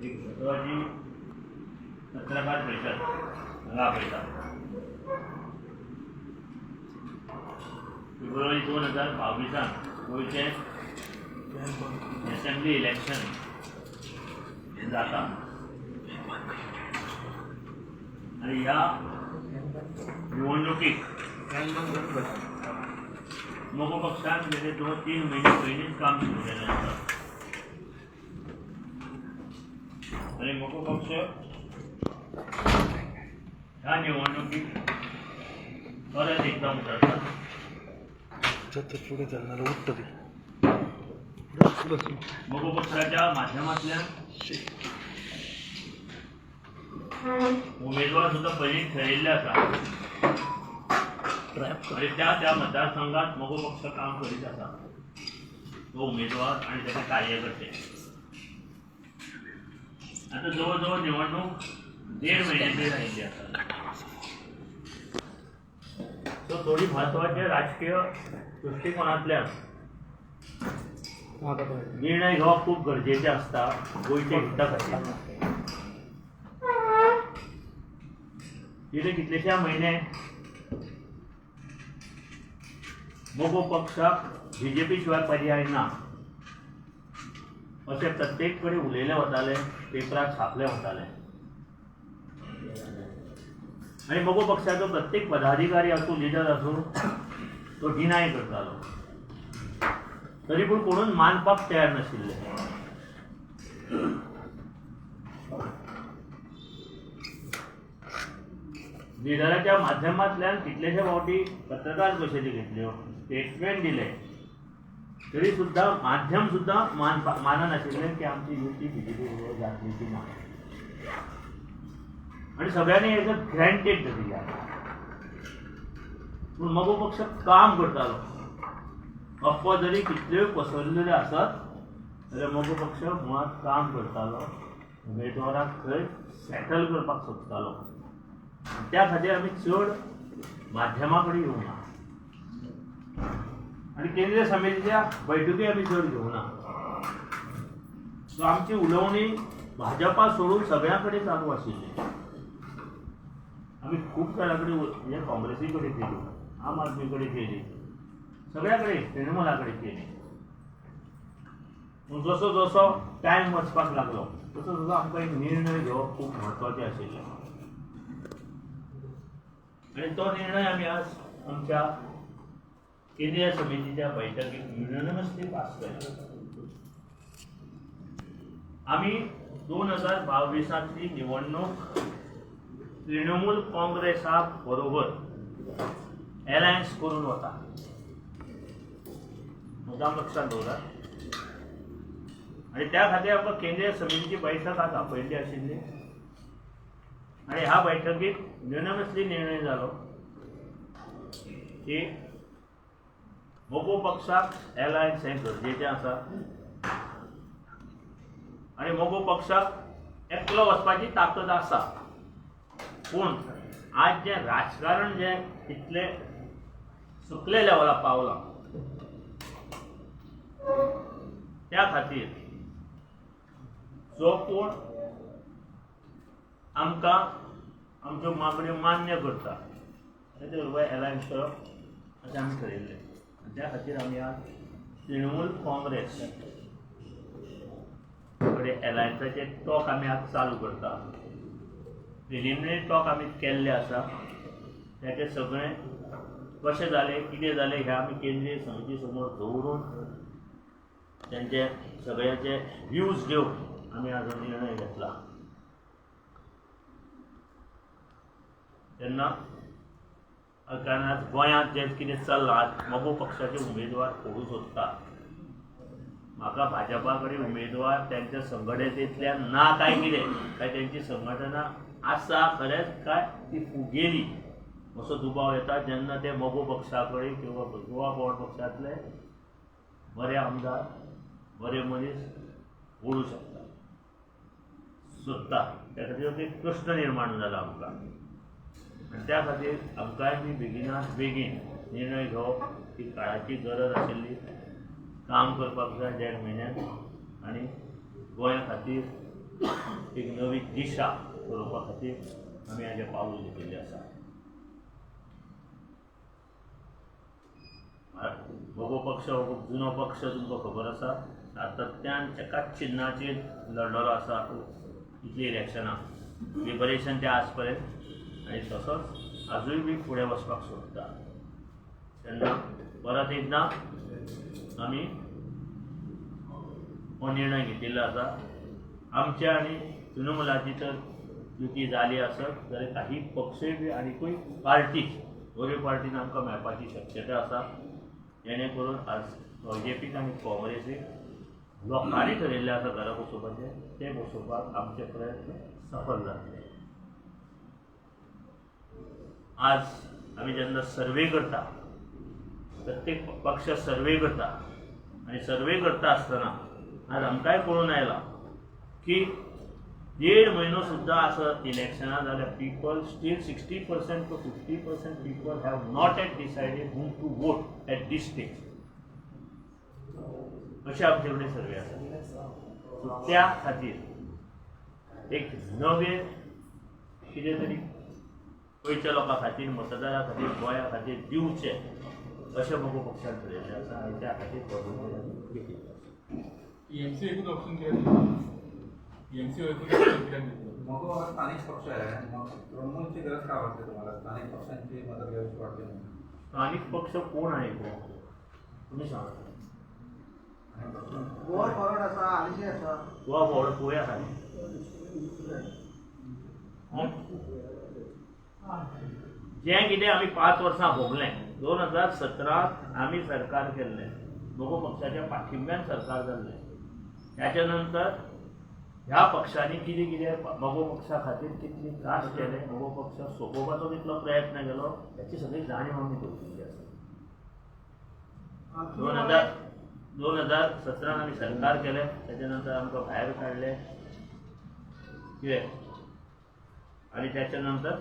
एक म्हत्वाची पत्रकार परिशद हांगा आपयता. फेब्रुवारी 2022 गोंयचें एसेंब्ली इलेक्शन जाता आनी ह्या निवडणुकीक मगो पक्षान गेले 2-3 म्हयने पयलींच काम सुरू केलें आसा आनी मगो पक्ष ह्या निवडणुकीक परत एकदां उतरता. पुढे चालणार उठत. मगो पक्षाच्या माध्यमांतल्यान उमेदवार सुद्दां पयलींच ठरयल्ले आसा आनी त्या त्या मतदारसंघात मगो पक्ष काम करीत आसा. तो उमेदवार आनी ताचे कार्यकर्ते आतां जवळ जवळ निवडणूक 1.5 म्हयन्याचेर आयिल्ली आसा. सो थोडी म्हत्वाचे राजकीय दृश्टिकोनांतल्यान निर्णय घेवप खूब गरजेचें आसता गोंयच्या हिता खातीर. गेले कितलेशे म्हयने मगो पक्षाक बीजेपी शिवाय पर्याय ना अशें प्रत्येक कडेन उलयलें वतालें, पेपरार छापलें वतालें आनी मगो पक्षाचो प्रत्येक पदाधिकारी आसूं, लिडर आसूं, तो डिनाय करतालो. तरी पूण कोणूच मानपाक तयार नाशिल्ले. लिडराच्या माध्यमांतल्यान कितलेशे फावटी पत्रकार परिशदी घेतल्यो, स्टेटमेंट दिले, तरी सुद्दां माध्यम सुद्दां माननाशिल्लें की आमची युती बीजेपी बरोबर जातली की ना. आनी सगळ्यांनी एज अ ग्रँटेड धरिल्लें. पूण मगो पक्ष काम करतालो. अफवा जरी कितल्योय पसरलेल्यो आसत जाल्यार मगो पक्ष मुळांत काम करतालो, उमेदवाराक थंय सेटल करपाक सोदतालो. त्या खातीर आमी चड माध्यमां कडेन येवंक ना आनी केंद्रीय समितीच्या बैठकी आमी चड घेवंक ना. सो आमची उलोवणी भाजपा सोडून सगळ्यां कडेन चालू आशिल्ली. आमी खूब जाणां कडेन, म्हणजे काँग्रेसी कडेन केली, आम आदमी कडेन केली, सगळ्या कडेन, तृणमूला कडेन केली. पूण जसो जसो टायम वचपाक लागलो तसो तसो आमकां एक निर्णय घेवप खूब म्हत्वाचें आशिल्लें आनी तो निर्णय आमी आज आमच्या केंद्रीय समितीच्या बैठकीत युनॅनिमसली पास केला. आमी 2022 निवडणूक तृणमूल काँग्रेसा बरोबर एलायन्स करून वता, मुद्दाम लक्षात दवरात. आनी त्या खातीर आमकां केंद्रीय समितीची बैठक आज आपयल्ली आशिल्ली आनी ह्या बैठकीत युनॅनिमसली निर्णय जालो की मगो पक्षाक एलायन्स हें गरजेचें आसा आनी मगो पक्षाक एकलो वचपाची ताकद आसा. पूण आज जें राजकारण जें इतलें सुकले लेवलाक पावलां त्या खातीर जो कोण आमकां आमच्यो मागण्यो मान्य करता ताचे बरोबर एलायन्स करप अशें आमी ठरयल्लें. त्या खातीर आमी आज तृणमूल काँग्रेस कडेन एलायन्साचे टॉक आमी आज चालू करता. प्रिलिमिनरी टॉक आमी केल्ले आसा, ताचें सगळें कशें जालें कितें जालें हें आमी केंद्रीय समिती समोर दवरून तांचे सगळ्याचे व्यूज घेवन आमी आज निर्णय घेतला. तेन्ना कारण आज गोंयांत जें कितें चल्लां, आज मगो पक्षाचे उमेदवार फोडूं सोदता. म्हाका भाजपा कडेन उमेदवार त्यांच्या संघटनेंतल्यान ना काय कितें, काय तेंची संघटना आसा खरेंच काय ती फुगेली असो दुबाव येता जेन्ना ते मगो पक्षा कडेन किंवा गोवा फॉरवर्ड पक्षांतले बरे आमदार, बरे मनीस ओडू शकता सोदता. त्या खातीर एक प्रश्न निर्माण जाला आमकां आनी त्या खातीर आमकांय बी बेगिनात बेगीन निर्णय घेवप ही काळाची गरज आशिल्ली. काम करपाक जाय 1.5 म्हयन्यान आनी गोंया खातीर एक नवी दिशा थरोवपा खातीर आमी हाजें पावल घेतिल्लें आसा. मगो पक्ष हो खूब जुनो पक्ष, तुमकां खबर आसा, सातत्यान एकाच चिन्नाचेर लढलेलो आसा इतलीं इलेक्शनां लिबरेशन ते आज पर्यंत, आनी तसोच आजूय बी फुडें वचपाक सोदता. तेन्ना परत एकदां आमी हो निर्णय घेतिल्लो आसा. आमच्या आनी तृणमुलाची तर युती जाली आसत जाल्यार काही पक्षूय बी आनीकूय पार्टीज बऱ्यो पार्टीन आमकां मेळपाची शक्यता आसा, जेणे करून आज बीजेपीक आनी काँग्रेसीक लोकांनी ठरयल्लें आसा घरा बसोवपाचें, तें बसोवपाक आमचे प्रयत्न सफल जातले. आज आमी जेन्ना सर्वे करता, प्रत्येक पक्ष सर्वे करता आनी सर्वे करता आसतना आज आमकांय कळून आयलां की 1.5 म्हयनो सुद्दां आसत इलेक्शनां जाल्यार people still 60% to 50% people have not yet decided whom to vote at this stage, अशें आमचे कडेन सर्वे आसा. सो त्या खातीर एक नवें कितें तरी गोंयच्या लोकां खातीर, मतदारा खातीर, गोंया खातीर दिवचें अशें मगो पक्षान ठरयल्लें आसा आनी त्या खातीर हो निर्णय आमी घेतिल्लो आसा. टीएमसी एकूच ऑप्शन कित्याक दिता? टीएमसी एकूच ऑप्शन कित्याक दिता? मगो हा स्थानिक पक्ष आहे, मग तृणमूलची गरज का वाटते तुम्हाला? स्थानिक पक्षांची मदत घ्यावीशी वाटली नाही? स्थानिक पक्ष कोण आहे गोवा तुम्ही सांगा. स्थानिक पक्ष गोवा फॉरवर्ड आसा, आलिशी आसा. गोवा फॉरवर्ड पळोवया खाली. जें कितें आमी 5 वर्सां भोगलें, 2017 आमी सरकार केल्लें, मगो पक्षाच्या पाठिंब्यान सरकार जाल्लें. त्याच्या नंतर ह्या पक्षांनी कितें कितें मगो पक्षा खातीर कितले त्रास केले, मगो पक्ष सोंपोवपाचो कितलो प्रयत्न केलो, हेची सगळी जाणीव आमी दवरिल्ली आसा. 2017 आमी सरकार केलें, त्याच्या नंतर आमकां भायर काडले कितें, आनी त्याच्या नंतर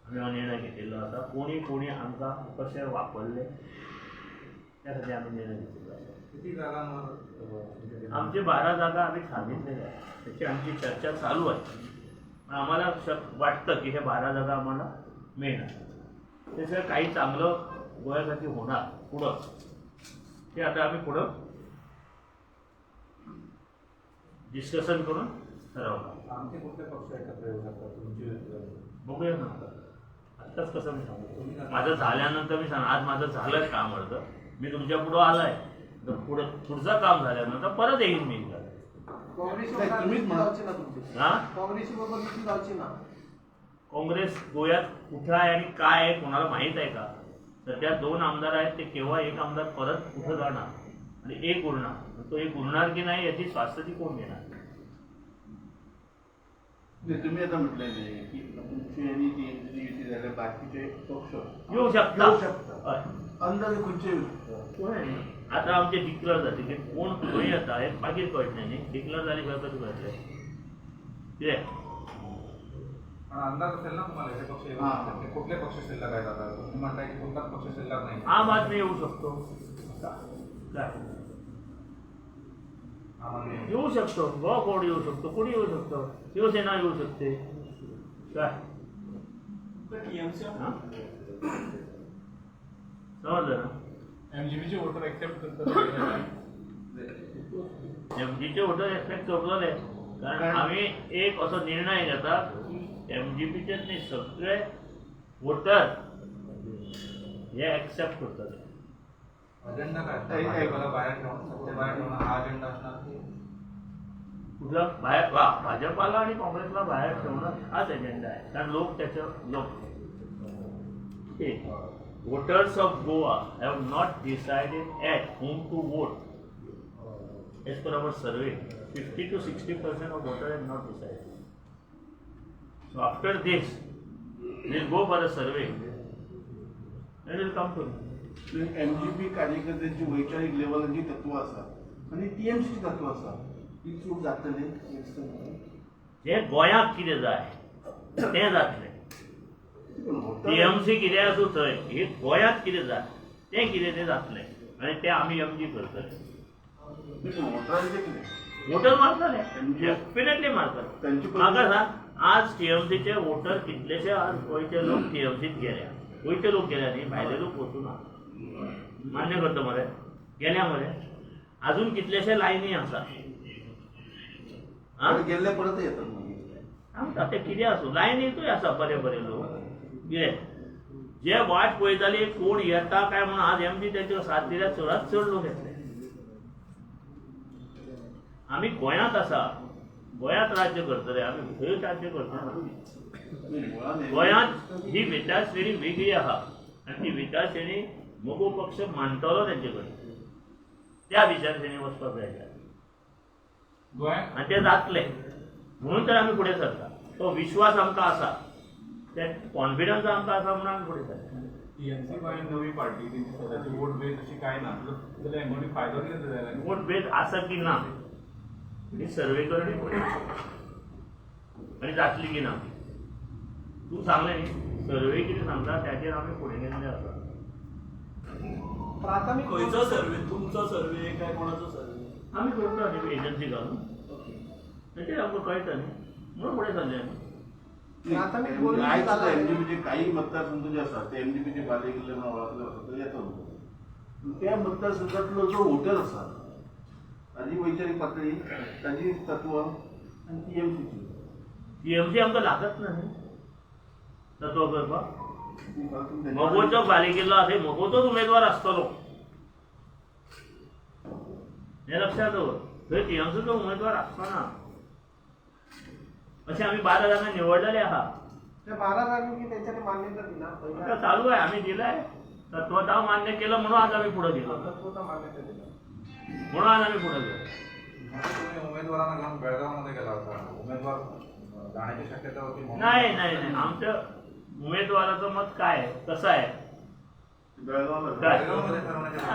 आमी हो निर्णय घेतिल्लो आसा. कोणी कोणी आमकां कशें वापरले त्या खातीर आमी निर्णय घेतिल्लो आसा. किती जागांवर आमचे 12 जागा आम्ही सांगितलेल्या आहेत, त्याची आमची चर्चा चालू आहे. पण आम्हाला वाटतं की हे 12 जागा आम्हाला मिळणार. त्याशिवाय काही चांगलं गोव्यासाठी होणार पुढं, ते आता आम्ही पुढं डिस्कशन करून ठरवणार. आमचे कुठले पक्ष एकत्र येऊ शकतात तुमची? बघूया ना, आत्ताच कसं मी सांगू, माझं झाल्यानंतर मी सांग. आज माझं झालं काम अर्ध, मी तुमच्या पुढं आलाय, तर पुढं पुढचं काम झाल्यानंतर परत येईन मी. काँग्रेस गोव्यात कुठं आहे आणि काय आहे कोणाला माहीत आहे का? सध्या 2 आमदार आहेत, ते केव्हा एक आमदार परत कुठं जाणार आणि एक उरणार, तो एक उरणार की नाही याची स्वास्थ्य कोण घेणार? तुम्ही आता म्हटलं की तुमची आणि टीएमसीची युती झाल्या, बाकीचे पक्ष येऊ शकतात, अंदाजे खंयचे येऊ शकतात? आता आमचे डिक्लेअर जाते की कोण खंय येता हे मागीर कळटलें न्ही, डिक्लेअर जाले शिवाय कशें कळटलें कितें? पण अंदाज असेल ना तुम्हाला हे पक्ष येऊ शकतात, ते कुठले पक्ष शिल्लक आहेत आता? तुम्ही म्हणताय की कोणताच पक्ष शिल्लक नाही. आम आदमी येऊ शकतो, काय येऊ शकतो, गोवा फॉरवर्ड येऊ शकतो, कोणी येऊ शकतो, शिवसेना येऊ शकते, काय समजलं ना? एमजीपीचे वोटर एक्सेप्ट करतात, एमजीचे वोटर एक्सेप्ट करतले, कारण आम्ही एक असो निर्णय घेता की एमजीपीचेच न्ही सगळे वोटर हे एक्सेप्ट करतले. अजेंडा काय? भाजपाला बाहेर ठेवणं, सत्ते बाहेर ठेवणं हा अजेंडा असणार कुठला? बाहेर भाजपाला आणि काँग्रेसला बाहेर ठेवणं हाच एजेंडा आहे, कारण लोक त्याच्या लोक voters of Goa have not decided at whom to vote. As per our survey, 50 to 60% of voters have not decided. So after this, we'll go for a survey and we'll come to know. MGP कार्यकर्त्यांची वैचारिक लेवलांची तत्व आसा आनी टीएमसीची तत्व आसा, ही चूक जातली? जे गोंयांक कितें जाय तें जातलें. टीएमसी कितें आसूं थंय, हे गोंयांत कितें जाय तें कितें तें जातलें आनी तें आमी एमजी करतले. वोटरांचें कितें? वोटर मारतले, डेफिनेटली मारतले. म्हाका सांग, आज टीएमसीचे वोटर कितलेशे आज गोंयचे लोक टीएमसीत गेल्या, गोंयचे लोक गेल्या न्ही, भायले लोक वचूं ना, मान्य करता मरे, गेल्या मरे. अजून कितलेशे लायनी आसा. गेल्ले परत येतात. आमकां ते कितें आसूं, लायनीतूय आसा बरे बरे लोक. कितें जे वाट पळयताली कोण येता काय म्हणून, आज एमजी तेंच्या साथ दिल्यार चडांत चड लोक येतले. आमी गोंयांत आसा, गोंयांत राज्य करतले, आमी खंय राज्य करतले. गोंयांत ही विचारश्रेणी वेगळी आहा आनी ती विचारश्रेणी मगो पक्ष मांडटलो तेंचे कडेन, त्या विचारश्रेणी वचपाक जाय आनी ते जातले म्हणून तर आमी फुडें सरता. तो विश्वास आमकां आसा, ते कॉन्फिडन्स आमकां आसा म्हणून आमी फुडें सरता. टीएमसी गोंयांत नवी पार्टी, तेंची सदांची वोट बेस अशी काय ना, जाल्यार हेंकोनी फायदो कितें जाल्यार? वोट बेस आसा की ना ही सर्वे करणी पडली आनी जातली की ना तूं सांगलें न्ही, सर्वे कितें सांगता त्याचेर आमी फुडें गेल्ले आसा. प्राथमिक खंयचो सर्वे, तुमचो सर्वे काय कोणाचो सर्वे? आमी करता न्ही एजन्सी घालून, ताचेर आमकां कळटा न्ही म्हणून फुडें सरले आमी. प्राथमिक आयज सुद्दां एमजीपीचे काही मतदारसंघ जे आसा ते एमजीपीचे बाले किल्ले म्हणून वळखले वता, ते येता म्हणटा. त्या मतदारसंघातलो जो वोटर आसा ताजी वैचारीक पातळी, ताजी तत्वां आनी टीएमसीची टीएमसी आमकां लागत ना न्ही तत्व करपाक. मगोचो बालेकिल्लो आसा, मगोचोच उमेदवार आसतलो हें लक्षात दवर. थंय टीएमसीचो उमेदवार आसचो ना. अशें आमी 12 जाणां निवडलेले आहा. 12 जाणांनी त्यांच्यानी मान्यता दिला. आता चालू आहे, आम्ही दिलाय तत्वता मान्य केलं म्हणून आज आम्ही पुढे गेलो, तत्वता मान्यता दिला म्हणून आज आम्ही पुढे गेलो. तुम्ही उमेदवारांना घेऊन बेळगावमध्ये गेला होता, उमेदवार जाण्याची शक्यता होती म्हणून? नाही नाही नाही, आमचं उमेदवाराचं मत काय आहे, कसं आहे बेळगावला काय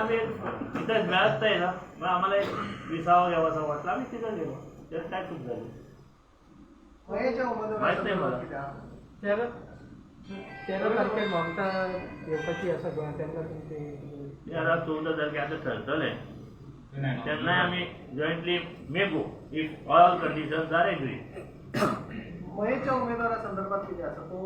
आम्ही तिथं मिळत नाही ना, मग आम्हाला एक विसावा घ्यावासा वाटला, आम्ही तिथं गेलो. त्यात काय चूक झाली माहित नाही मला. 13 तारखेर ममता येवपाची आसा गोंयांत, तेन्ना तुमची आता 14 तारखे आता ठरतलें तेन्नाय आमी jointly may go if all conditions are agree. महेशच्या उमेदवारा संदर्भात किती आसा, तो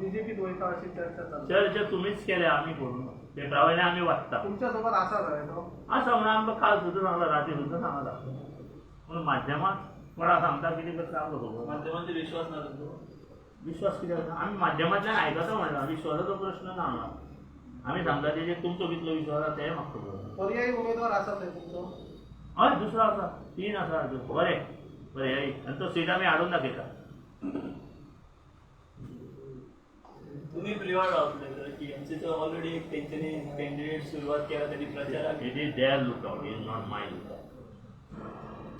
बीजेपीत वयता अशी चर्चा चालू. चर्चा तुमीच केल्या, आमी करूं पेपरा वयल्यान आमी वाचता. तुमच्या सोबत आसा जाय तो आसा म्हणून आमकां काल सुद्दां सांगला, राती सुद्दां सांगला. पूण माध्यमांत कोणा सांगता कितें करता आमकां खबर. माध्यमांचेर विश्वास ना तुमचो? विश्वास कित्याक ना, आमी माध्यमांतल्यान आयकता म्हणला, विश्वासाचो प्रश्न ना हांगा. आमी सांगता तेजेर तुमचो कितलो विश्वास आसा तें म्हाका खबर. पर्यायी उमेदवार आसा थंय तुमचो? हय, दुसरो आसा, 3 आसा अजून. बरें पर्यायी, आनी तो सीट आमी हाडून दाखयता. तुम्ही प्रिव्हर रावतले टीएमसीचो ऑलरेडी एक तेंच्यांनी कॅन्डिडेट सुरवात केला त्यांनी प्रचाराक. It is their lookout, is not my lookout.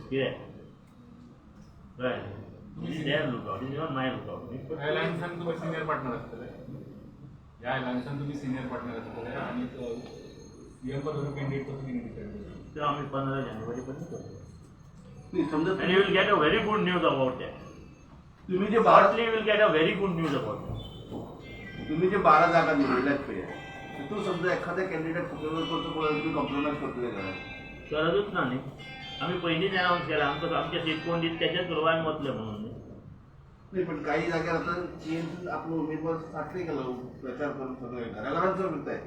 कितें कळ्ळें? It is their lookout, is not my lookout. ह्या अलायन्सान तुमी सिनियर पार्टनर आसतले, ह्या अलायन्सान तुमी सिनियर पार्टनर आसतले आनी सीएम पदाचो कॅन्डिडेट कसो कितें डिसायड करतले? ते आमी 15 जानेवारी पर्यंत करतले. समजा And you will get a very good news about that. तुम्ही जे 12 Shortly you will get a very good news about that. तुम्ही जे 12 जागा निवडल्यात पळय, तितून समजा एखाद्या कॅन्डिडेट फुकट करतो पळय, तुम्ही कॉम्प्रोमायज करतले काय? गरजूच ना न्ही, आमी पयलींच अनावन्स केला आमकां आमचे सीट कोण दीत त्याच्याच बरोबर आमी वतले म्हणून न्ही. नाही, पण काही जाग्यार आता टीएमसी आपलो उमेदवार साठले गेला, प्रचार करून सगळे घराघरांचो फिरताय,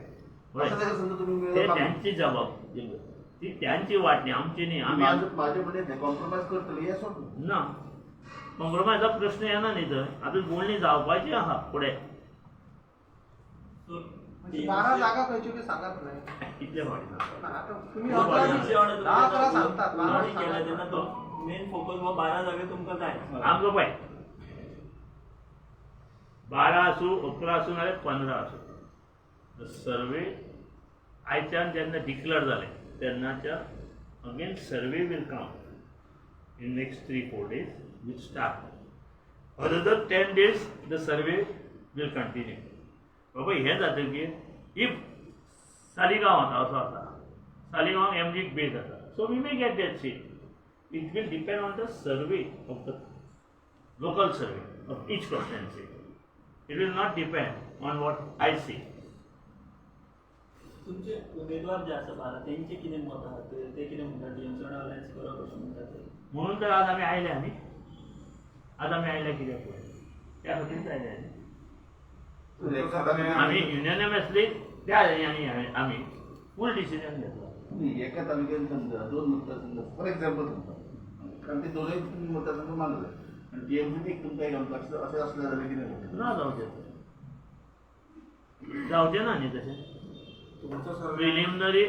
अशा जाग्यार समजा तुम्ही ते त्यांची जबाबदारी, ती त्यांची वाटणी, आमची न्ही. आमी माझे म्हणणे कॉम्प्रोमायज करतले हे सोड ना, कॉम्प्रोमायजा प्रश्न येना न्ही थंय. आतां बोलणी जावपाची आहा फुडें. 12 जागा खंयच्यो त्यो सांगात न्हय. कितले फावटी सांगता? आता तुम्ही 10-11 सांगतात, 12 केला तेन्ना तो मेन फोकस हो 12 जागे तुमकां जाय. आमकां पळय 12 आसूं, 11 आसूं, नाल्यार 15 आसूं, सर्वे आयच्यान जेन्ना डिक्लेअर जालें तेन्नाच्या again survey will come in next 3-4 days will start. Another 10 days the survey will continue. बाबा हें जातकीर if Saligao आसा, असो आसा सालिगांवाक एमजीक बेज आसा, so we may get that seat. It will depend on the survey of the local survey of each constituency. It will not depend on what I see. तुमचे उमेदवार जे आसा 12 तेंचे कितें मत आहा, ते कितें म्हणटा, टीएमसी वांगडा अलायन्स करप अशें म्हणटा ते? म्हणून तर आज आमी आयले न्ही, आज आमी आयले कित्याक पळय, त्या खातीरच आयले न्ही. आमी युनॅनिमसली त्या हेंच्यांनी आमी फूल डिसिजन घेतला. एका तालुक्यात समजा 2 मतदारसंघ फॉर एक्झाम्पल समजा, कारण ते दोनही मतदारसंघ मानले आणि टीएमसी एक तुमचा एक आमचा असें असलें जाल्यार कितें जातलें? ना जावचें, जावचें ना न्ही तशें. तुमचो सर्वे प्रिलिमिनरी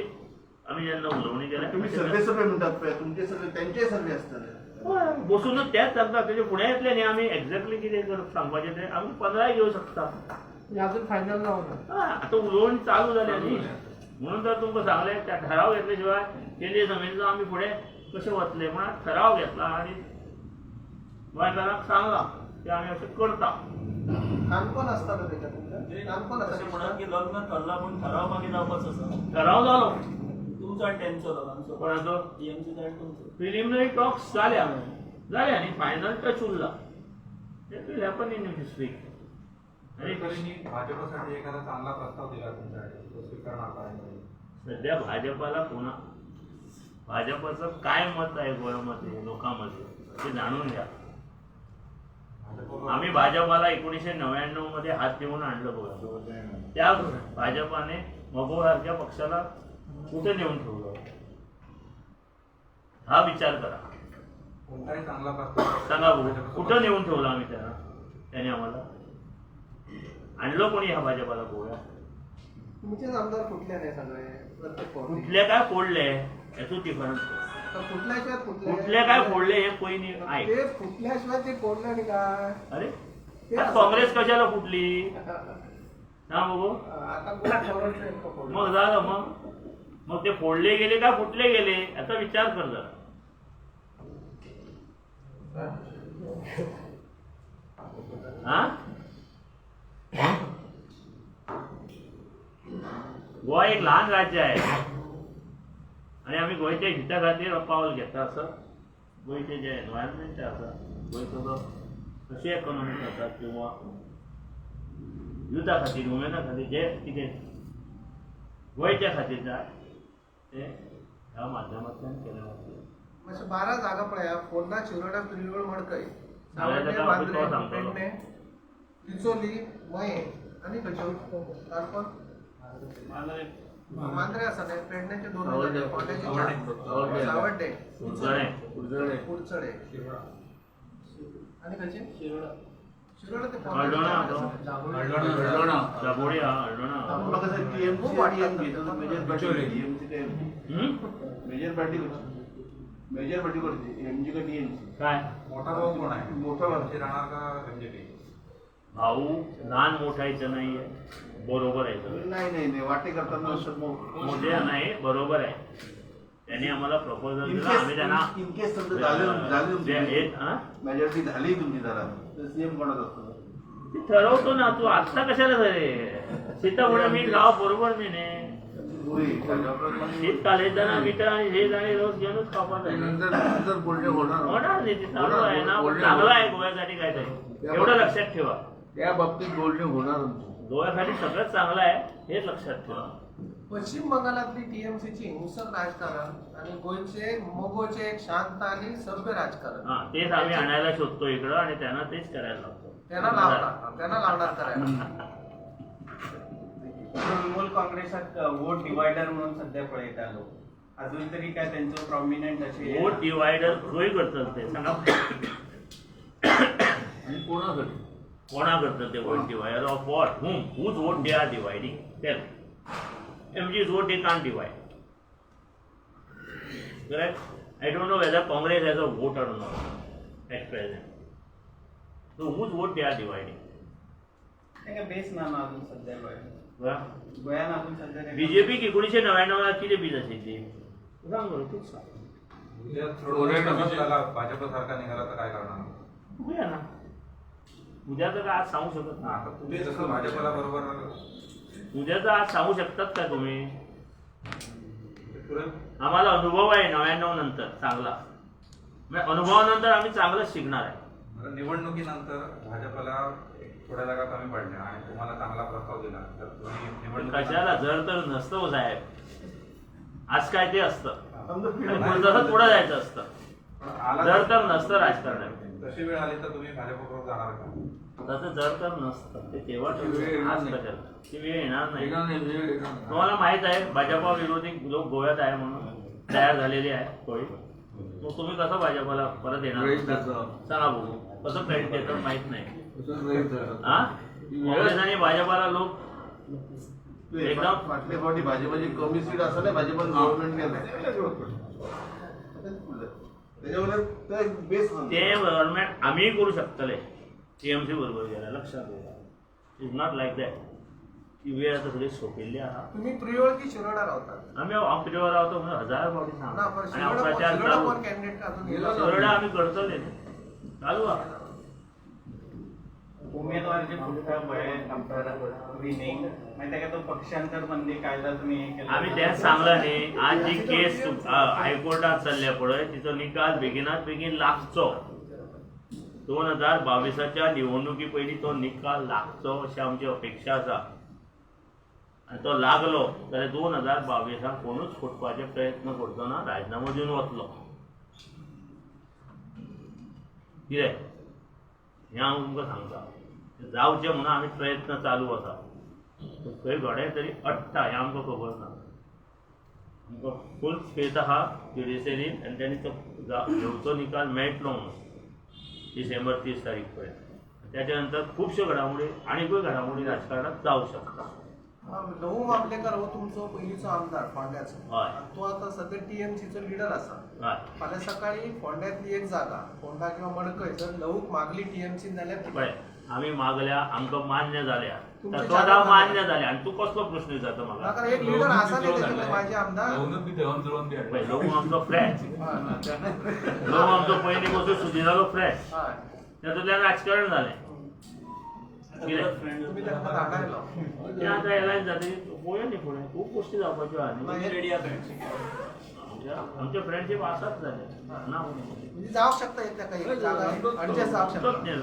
आमी जेन्ना उलोवणी केल्या, तुम्ही सर्वे सर्वे म्हणटात पळय, तुमचे सर्वे त्यांचे सर्वे आसतले. हय, बसूनच तेच सांगता, तेजे फुडें येतलें न्ही. आमी एक्झॅक्टली कितें करप सांगपाचें तें आमी 15 घेवं शकता. अजून फायनल जावना. हय, आतां उलोवणी चालू जाल्या न्ही, म्हणून तर तुमकां सांगलें त्या ठराव घेतले शिवाय केंद्रीय समितीचो आमी फुडें कशें वतले म्हणून ठराव घेतला आनी गोंयकारांक सांगलां की आमी अशें करता. काणकोण आसतालो तेच्या तुमच्या, काणकोण अशें आसा म्हणत की लग्न ठरलां पूण ठराव मागीर जावपाचो आसा. ठराव जालो तुमचो आनी तेंचो दोगांचो, कोणाचो? टीएमसीचो आनी तुमचो. प्रिलिमिनरी टॉक्स जाल्या जाल्या न्ही, फायनल टच उरला. That will happen in this week. गडकरींनी भाजपसाठी एखादा चांगला प्रस्ताव दिला तुमच्याकडे, तो स्वीकारणार काय? सध्या भाजपाला कोणा भाजपाचं काय मत आहे गोव्यामध्ये लोकांमध्ये ते जाणून घ्या. आम्ही भाजपाला 1999 मध्ये हात देऊन आणलं गोव्यात. त्या भाजपाने मगोसारख्या पक्षाला कुठे नेऊन ठेवलं हा विचार करा. कोणताही चांगला प्रस्ताव सांगा बघू, कुठं नेऊन ठेवलं आम्ही त्यांना? त्याने आम्हाला आणलं कोणी ह्या भाजपाला गोव्यात? तुमचेच आमदार फुटले नाही सगळे प्रत्येक फावटी. कुठले काय फोडले याचो डिफरन्स. तर फुटल्याशिवाय फुटले, कुठले काय फोडले हे पयलीं आयक. ते फुटल्याशिवाय ते फोडले नाही काय? अरे काँग्रेस कशाला फुटली सांग बघू. आता गोवा फॉरवर्ड नेमकं फोडलं. मग झालं, मग मग ते फोडले गेले का फुटले गेले याचा विचार कर जरा. हा, गोवा एक लहान राज्य आहे आणि आम्ही गोंयच्या हिता खातीर पावल घेता असं. गोंयचें जें एनवायरमेंट आसा, गोंयचो जो कशी इकॉनॉमीक आसा किंवा युथा खातीर, वुमेना खातीर जे कितें गोंयच्या खातीर जाय ते ह्या माध्यमांतल्यान केलें वतलें. मातशें 12 जागा पळया, फोंडा, शिरोडा, प्रियोळ, मडकय, जाल्यार सावड्डें, ताका मांद्रें, तो सांगतलो. पेडणें, डिचोली, मयें आनी खंयच्यो काणकोण, मांद्रें आसा न्ही, पेडण्याचे 2 जागे, फोंड्याचे 4, सावड्डें, कुडचडें, कुडचडे आनी खंयचे शिरोडा, शिरोडा ते हळदोणा फोंड्याचे. दाबोळी हा, हळदोणा. म्हाका दिसता टीएमसी आणि एमजी मेजर पार्टी, टीएमसी काय मेजर पार्टी, मेजर पार्टी कोणती, एमजी का टीएमसी? काय मोठा भाऊ कोण आहे? मोठा भाऊ. एमजी राहणार का एमजेपी? भाऊ लहान मोठा इथं नाहीये, बरोबर आहे सगळं. नाही नाही नाही, वाटे करताना असं मोठे नाही, बरोबर आहे. त्यांनी आम्हाला प्रपोजल दिला, आम्ही त्यांना इन केस समजा झाले झाले तुमची हा? मेजॉरिटी झाली तुमची जरा, तर सीएम कोणाचा असतो ते ठरवतो ना. तू आत्ता कशाला झाले सीताफळ मीठ लाव बरोबर नाही ने. शीत कालयतना मिठा आणि हे आणि रोज घेऊनच खावपाक जाय. नंतर बोलणे होणार होणार नाही, ते चालू आहे ना. पण चांगलं आहे गोव्यासाठी काहीतरी, एवढं लक्षात ठेवा. त्या बाबतीत बोलणे होणार. गोव्यासाठी सगळं चांगलं आहे हे लक्षात ठेवा. पश्चिम बंगालातली टीएमसीची हिंसक राजकारण आणि गोंयचे मगोचे एक शांत आणि सभ्य राजकारण, हा तेच आम्ही आणायला शोधतो इकडं आणि त्यांना तेच करायला लागतो. त्यांना लावणार, त्यांना लावणार करायला. तृणमूल काँग्रेसाक वोट डिवायडर म्हणून सध्या पळयता लोक, अजून तरी काय त्यांचो प्रॉमिनंट अशें वोट डिवायडर खंय करतले ते सांगा. आणि कोणासाठी कोणा करतले ते vote divider of what, whom, whose vote they are dividing? Tell. MG's vote they can't divide. Correct? I don't know whether Congress has a vote or not at present. So whose vote they are dividing? तांकां बेस ना न्हू अजून सध्या गोंयान, गोंयान अजून सध्या बीजेपीक 1999 ला कितें बीज आशिल्ली सांग बरं, तूच सांग. उद्या तृणमूल तसाच झाला, भाजप सारखा निघाला तर काय करणार? बघूया ना, उद्याचं काय आज सांगू शकत ना. आता तुम्ही जसं भाजपला बरोबर, उद्याचं आज सांगू शकतात का तुम्ही? आम्हाला अनुभव आहे 99 नंतर चांगला, म्हणजे अनुभवानंतर आम्ही चांगलंच शिकणार आहे. बरं, निवडणुकीनंतर भाजपला एक थोड्या जागा कमी पडल्या आणि तुम्हाला चांगला प्रस्ताव दिला तर तुम्ही निवडणूक कशाला जर तर नसतं हो साहेब, आज काय ते असतं समजा आणि पुढं तसं पुढं जायचं असतं. आला जर तर नसतं राजकारणात. तशी वेळ आली तर तुम्ही भाजपबरोबर जाणार का? तसं जर तर नसतं ते तेव्हा ती वेळ येणार आज नाही. कशाला ती वेळ येणार नाही. येणार नाही, वेळ येणार नाही. तुम्हाला माहित आहे भाजपा विरोधी लोक गोव्यात आहे म्हणून तयार झालेली आहे कोळी, मग तुम्ही कसं भाजपाला परत येणार? ग्रहित धरता. सांगा बघू कसं फ्रेंड देतात माहित नाही. तसंच ग्रहित धरतात. हा, काँग्रेस आणि भाजपाला लोक एकदम फाटले फावटी भाजपाची कमी सीट असं नाही, भाजपाने गव्हर्नमेंट केलं त्याच्यावर ते एक बेस ते गव्हर्नमेंट आम्ही करू शकतले टीएमसी बरोबर गेला, लक्षात घ्या. Is not like that ती वेळ आता सगळी सोपिल्ली आहा. तुम्ही प्रियोळ की शिरोडा रावतात? आम्ही हांव प्रियोळ रावतो म्हणून हजार फावटी ना सांगता पण आणि हांव शिरोडा प्रचार शिरोडा चालू कोण कॅन्डिडेट अजून गेला शिरोडा आम्ही करतले चालू आहा. उमेदवार जे फुटता पळय आफ्टर विनिंग, मागीर ताका तो पक्षांतर बंदी कायदा तुम्ही हे केला. आम्ही तेच सांगला न्ही, आज जी केस हायकोर्टात चल्ल्या पळय तिचो निकाल बेगिनात बेगीन लागचो. 2022 निवडणुकी पयलीं तो निकाल लागचो अशी आमची अपेक्षा आसा आनी तो लागलो जाल्यार 2022 कोणूच फुटपाचे प्रयत्न करचो ना, राजनामो दिवन वतलो. कितें हें हांव तुमकां सांगता, जावचें म्हणून आमी प्रयत्न चालू आसा, खंय घडे तरी अडटा हें आमकां खबर ना. आमकां फूल फेथ आहा ज्युडिशरीन आनी तांणी तो घेवचो निकाल मेळटलो म्हणून डिसेंबर 30 तारीख पर्यंत. त्याच्या नंतर खुबश्यो घडामोडी आनीकूय घडामोडी राजकारणात जावं शकता. लहू मामलेकर हो तुमचो पयलींचो आमदार फोंड्याचो, हय. तो आता सध्या टीएमसीचो लिडर आसा. हय. फाल्यां सकाळी फोंड्यांतली एक जागा फोंडा किंवा मडकय जर लहूक मागली टीएमसी जाल्यार पळय आमी मागल्या, आमकां मान्य जाल्या, तुमचे तत्वां चार मान्य जाल्या आनी तूं कसलो प्रश्न विचारता ना म्हाका? कारण एक लिडर आसा न्ही तेचे माझे आमदार. लवनूच बी देवान जुळोवन बी हाडले. पळय लोक आमचो फ्रेंड, हय. लोक आमचो पयलीं पसून सुदिनालो फ्रेंड, हय. तातूंतल्यान राजकारण जालें. कितें तुमी ताका धाडायलो. तें आतां एलायन्स जातकीर पळोवया न्ही फुडें खूब गोश्टी जावपाच्यो आहा न्ही. रेडी आहा फ्रेंडशीप? आमचे फ्रेंडशीप आसाच जालें ना म्हणून. म्हणजे जावंक शकता इतल्या काही जागा अडजस्ट जावंक तोच शकता. न्ही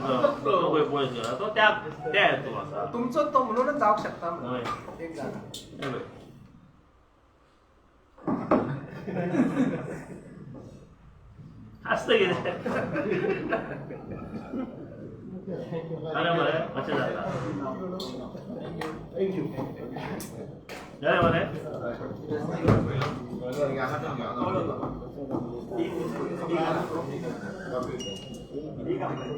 तो खंय पयस गेला तो त्या त्या हेतू आसा. तुमचो तो म्हणूनच जावंक शकता हय. एक जागा. हे पळय. आसता कितें बरें बरें अशें जाता. Thank you. बरें बरें. ठीक आहे.